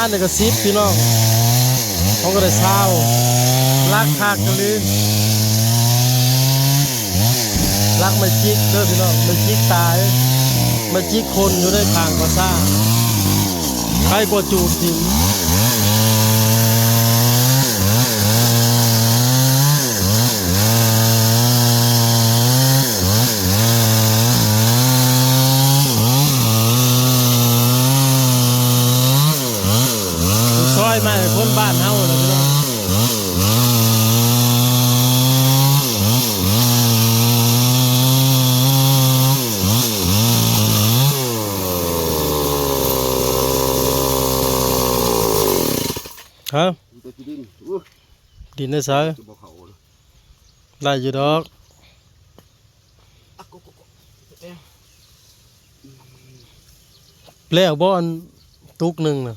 ອັນນີ້ກໍສິບພີ່ນ້ອງ ເຮົາກໍໄດ້ຊາວ ລັກຄັກອີ່ຫຼີ ລັກໄມ້ຈິກເດີພີ່ນ້ອງ ໄມ້ຈິກຕາຍ ໄມ້ຈິກຄົນຢູ່ໃນຂ້າງປ່າຊ້າ ໃຄກວ່າຈູດຖິ້ມ. ຊອຍໃໝ່ຄົນບ້ານເຮົາລະພີ່ນ້ອງ ຮະ ມີແຕ່ຂີ້ດິນ ໂອ້ຍ ດິນໃນໃສ ຈະບໍ່ເຂົ້ານະ ໄດ້ຢູ່ດອກ. ແລ້ວບໍ່ອັນຕຸກໜຶ່ງນະ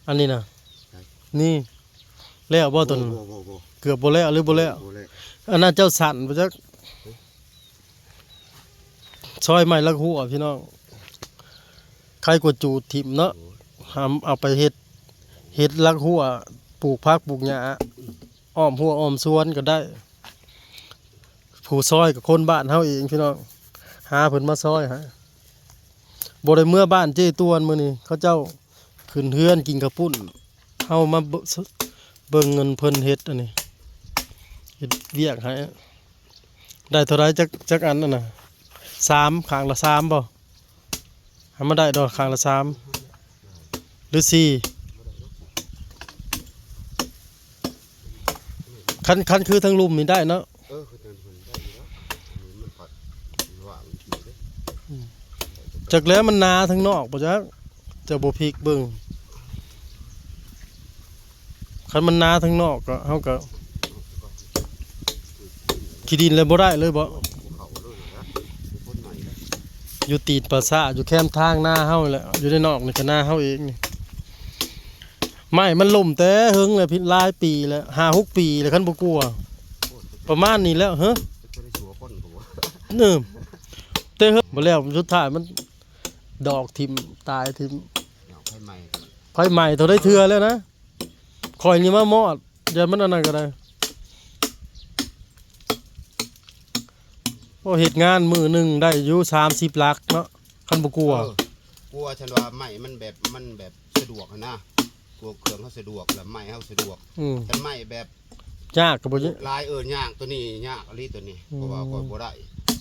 ອັນນີ້ນະ ໃສ ນີ້ ແລ້ວບໍ່ຕົວນັ້ນ ບໍ່ ບໍ່ ບໍ່ ເກືອບບໍ່ແລ້ວ ຫຼືບໍ່ແລ້ວ ບໍ່ແລ້ວ ອັນນັ້ນເຈົ້າສັ່ນບໍ່ຈັກ ຊອຍໄມ້ລັກຮົ້ວພີ່ນ້ອງ ໃຄກວ່າຈູດຖິ້ມເນາະ ໂອ້ຍ ຫາເອົາໄປເຮັດ ເຮັດລັກຮົ້ວ ປູກຜັກປູກຫຍ້າ ອ້ອມຮົ້ວອ້ອມສວນກໍໄດ້ ຜູ້ຊອຍກໍຄົນບ້ານເຮົາເອງພີ່ນ້ອງ ຫາເພິ່ນມາຊອຍໃຫ້ ບໍ່ໄດ້ເມືອບ້ານເຈ້ຕວນມື້ນີ້ ເຂົາເຈົ້າຂຶ້ນເຮືອນກິນເຂົ້າປຸ້ນ ເຮົາມາເບິ່ງ ເບິ່ງເງິນເພິ່ນເຮັດອັນນີ້ ເຮັດວຽກໃຫ້ ໄດ້ເທົ່າໃດ ຈັກ ຈັກອັນນັ້ນນະ ສາມ ຂ້າງລະສາມບໍ່ ໃຫ້ມັນໄດ້ດອກຂ້າງລະສາມ ຫຼືສີ່ ຄັນ ຄັນຄືທາງລຸ່ມນີ້ໄດ້ເນາະ ເອີ ຄືທາງລຸ່ມໄດ້ຢູ່ແລ້ວ ອັນນີ້ມັນພັດວ່າງຢູ່ເດ້ ອືມ ຈັກແລ້ວມັນໜາທາງນອກບໍ່ຈັກ ເຈົ້າບໍ່ພິກເບິ່ງ ຄັນມັນໜາທາງນອກກໍ ເຮົາກໍ ຂີ້ດິນແລ້ວບໍ່ໄດ້ເລີຍບໍ່ ຢູ່ຕີນປ່າຊ້າ ຢູ່ແຄມທາງນາເຮົາແຫຼະ ຢູ່ໃນນອກນີ້ກໍນາເຮົາເອງນີ້ ໄມ້ມັນລົ້ມແຕ່ເຫິງແລ້ວ ຫຼາຍປີແລ້ວ ຫ້າຫົກປີແລ້ວ ຄັນບໍ່ກົວ ປະມານນີ້ແລ້ວ ເຮີ ເອີ ແຕ່ເຮີ ບໍ່ແລ້ວ ສຸດທ້າຍມັນ ດອກຖິ້ມ ຕາຍຖິ້ມ ດອກໄຟໄໝ້ ໄຟໄໝ້ເທົ່າໃດເທື່ອແລ້ວນະ ຂ້ອຍນີ້ມາມອດ ຢ້ານມັນອັນນັ້ນກໍໄດ້ ໂອ້ ເຮັດງານມື້ໜຶ່ງໄດ້ຢູ່ສາມສິບຫຼັກເນາະ ຄັນບໍ່ກົວ ເອີ ກົວ ຊັ້ນວ່າໄມ້ມັນແບບ ມັນແບບສະດວກຫັ້ນນະ ກົວເຄື່ອງເຮົາສະດວກ ແລ້ວໄມ້ເຮົາສະດວກ ອືມ ຄັນໄມ້ແບບ ຍາກກໍບໍ່ຍາກ ຫຼາຍ ເອີ ຍາກ ຕົວນີ້ຍາກອີ່ຫຼີຕົວນີ້ ອືມ ເພາະວ່າຂ້ອຍບໍ່ໄດ້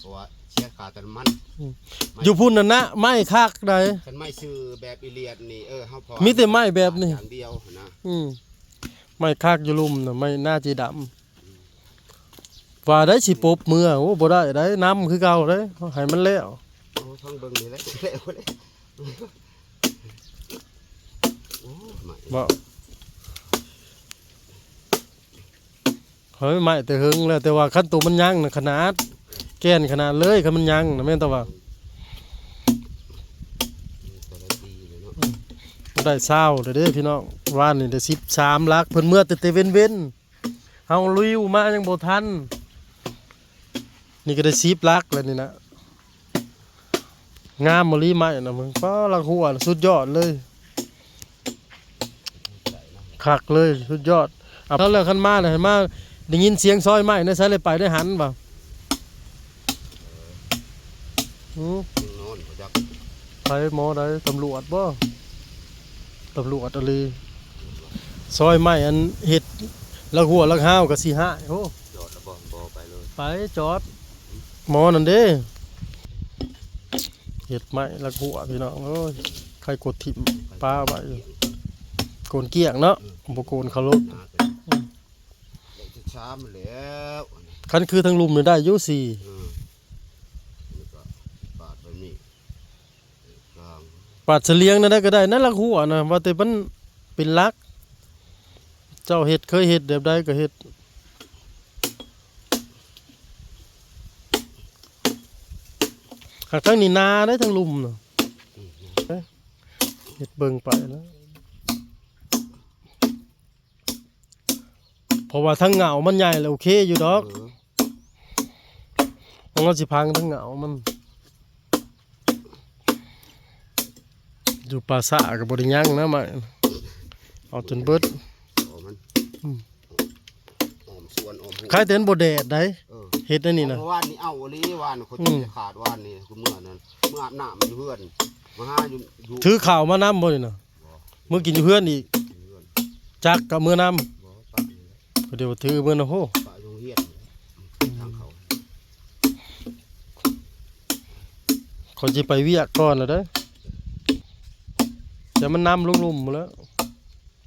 ເພາະວ່າເສຍຄ່າແຕ່ນ້ຳມັນ ອືມ ຢູ່ພຸ້ນນັ້ນນະ ໄມ້ຄັກໃດ ຄັນໄມ້ຊື່ແບບອີລຽດນີ້ ເອີ ເຮົາພໍ ມີແຕ່ໄມ້ແບບນີ້ຢ່າງດຽວຫັ້ນນະ ອືມ ໄມ້ຄັກຢູ່ລຸ່ມນະ ໄມ້ນາເຈດຳ ອືມ ວ່າໄດ້ຊິປົບເມືອ ໂອ້ ບໍ່ໄດ້ໃດ ນຳຄືເກົ່າເດ້ ໃຫ້ມັນແລ້ວ ໂອ້ ຟັງເບິ່ງນີ້ແຫຼະ ແລ້ວເດ້ ໂອ້ ໄມ້ ບໍ່ ເຮີ້ຍ ໄມ້ແຕ່ເຫິງແລ້ວ ແຕ່ວ່າຄັນໂຕມັນຍັງນະ ຂະໜາດ ແກ່ນຂະໜາດເລີຍ ຄັນມັນຍັງນະ ແມ່ນແຕ່ວ່າ ອືມ ໄດ້ຊາວເດີພີ່ນ້ອງ ວານນີ້ໄດ້ສິບສາມຫຼັກ ເພິ່ນເມືອແຕ່ ແຕ່ເວັນໆ ເຮົາລຸຍມາຍັງບໍ່ທັນ ນີ້ກໍໄດ້ສິບຫຼັກແລ້ວນີ້ນະ ງາມອີ່ຫຼີໄມ້ນະ ເບິ່ງ ປ້າ ລັກຮົ້ວນະ ສຸດຍອດເລີຍ ຄັກເລີຍ ສຸດຍອດ ເອົາແລ້ວ ຄັນມາແລ້ວ ໃຫ້ມາ ໄດ້ຍິນສຽງຊອຍໄມ້ແນວໃສ ແລ້ວໄປໄດ້ຫັນບໍ່? ຫື? ນອນບໍ່ຈັກ ໃຜໝໍໃດ? ຕຳຫຼວດບໍ່? ຕຳຫຼວດອີ່ຫຼີ ຊອຍໄມ້ອັນເຮັດລັກຮົ້ວລັກຮາວກໍຊິຮ້າຍ ໂອ້ ຈອດແລ້ວບໍ່? ບໍ່ ໄປເລີຍ ໄປຈອດ ໝໍນັ້ນເດ້ ເຮັດໄມ້ລັກຮົ້ວພີ່ນ້ອງເອີຍ ໃຄກວດຖິ້ມປາໄວ້ ໂກນກ້ຽງເນາະ ບໍ່ໂກນເຂົາລົດ ໄດ້ແຕ່ຊາມແລ້ວ ຄັນຄືທາງລຸ່ມນີ້ໄດ້ຢູ່ສີ່ ເອີ ມັນກໍປາດແບບນີ້ ປາດສະຫຼຽງແນວໃດກໍໄດ້ ນັ້ນລັກຮົ້ວນະ ວ່າແຕ່ມັນເປັນຫຼັກ ເຈົ້າເຮັດ ເຄີຍເຮັດແບບໃດກໍເຮັດ ຫາກທາງນີ້ນາໄດ໋ ທາງລຸ່ມນະ ເຮັດເບິ່ງໄປແລ້ວ. ເພາະວ່າທາງເຫງົ້າມັນໃຫຍ່ແລ້ວໂອເຄຢູ່ດອກ ເອີ ຂອງເຮົາຊິພັງທາງເຫງົ້າມັນ ຢູ່ປ່າຊ້າກໍບໍ່ໄດ້ຍັງນະ ໄມ້ ອອກຈົນເບິດ ອອກມັນ ອືມ ອ້ອມສວນອ້ອມຫົວ ຂາຍແຕ່ມັນບໍ່ແດດໃດ ເອີ ເຮັດອັນນີ້ນະ ເມື່ອວານນີ້ເອົາອີ່ຫຼີ ວານຂ້ອຍ ອືມ ຈະຂາດ ວານນີ້ຄືເມື່ອນັ້ນ ເມື່ອອາບນ້ຳຢູ່ເຮືອນ ມາຫາຢູ່ ຢູ່ ຖືເຂົ້າມານຳບໍ່ນີ້ນະ? ບໍ່ ເມືອກິນຢູ່ເຮືອນອີກ ຢູ່ເຮືອນ ຈັກກະເມືອນຳ ບໍ່ ປະຢູ່ ກໍດຽວຖືເມືອນະ ໂຫ ປະຢູ່ໂຮງຮຽນ ທາງເຂົ້າ ຂ້ອຍຊິໄປວຽກກ່ອນລະເດີ ແຕ່ມັນນຳລົງລຸ່ມພຸ້ນແລ້ວ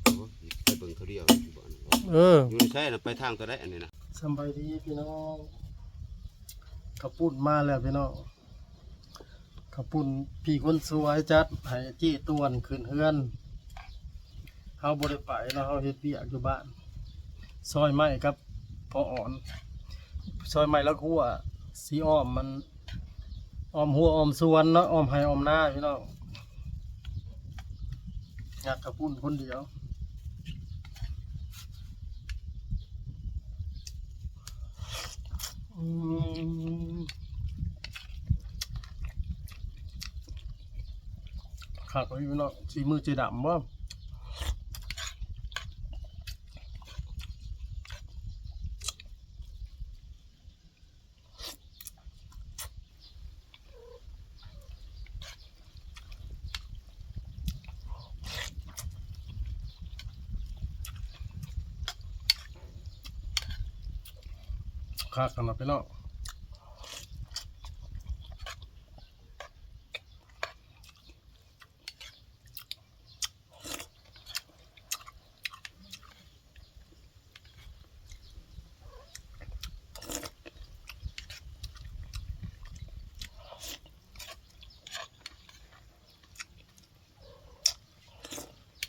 ໂອ້ຍ ໄປເບິ່ງເຂົາດຽວຢູ່ບ້ານ ເອີ ຢູ່ໃສນະ ໄປທາງຕົວໃດອັນນີ້ນະ? ສະບາຍດີພີ່ນ້ອງ ເຂົ້າປຸ້ນມາແລ້ວພີ່ນ້ອງ ເຂົ້າປຸ້ນພີ່ຄົນສວຍຈັດໃຫ້ເຈ້ຕວນຂຶ້ນເຮືອນ ເຮົາບໍ່ໄດ້ໄປເນາະ ເຮົາເຮັດວຽກຢູ່ບ້ານ ຊອຍໄມ້ກັບພໍ່ອ່ອນ ຊອຍໄມ້ລະຂົ້ວ ຊິອ້ອມມັນ ອ້ອມຮົ້ວອ້ອມສວນເນາະ ອ້ອມໄຮ່ອ້ອມນາພີ່ນ້ອງ ຍັດເຂົ້າປຸ້ນຄົນດຽວ ອືມ ຄັກອີ່ຫຼີເນາະ ສີມືເຈດຳບໍ? ຄັກຂະໜາດພີ່ນ້ອງ.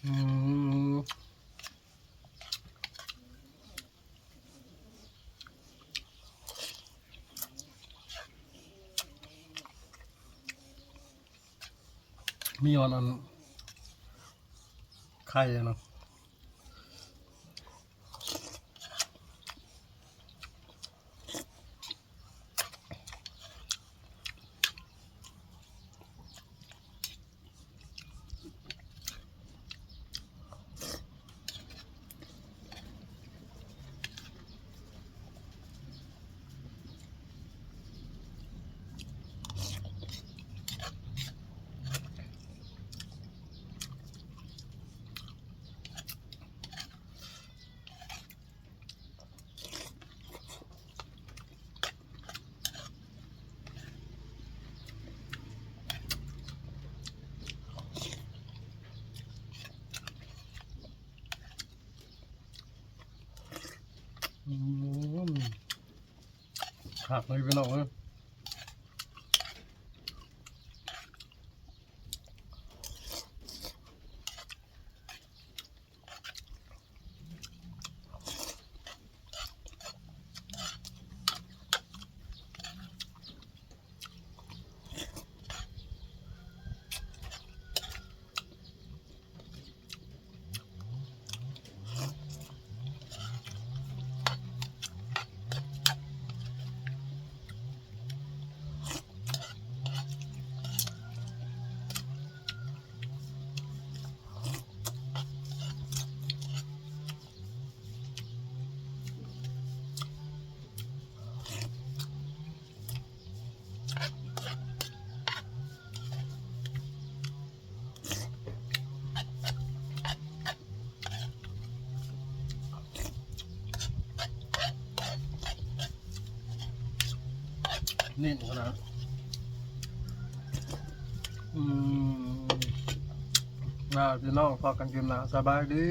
ອືມ ມີຮອດອັນໄຂ່ເນາະ. ອືມ ຄັກເລີຍພີ່ນ້ອງເອີຍ. ເນັ້ນຂະໜາດ ອືມ ລາພີ່ນ້ອງ ພໍ້ກັນຄລິບໜ້າ ສະບາຍດີ.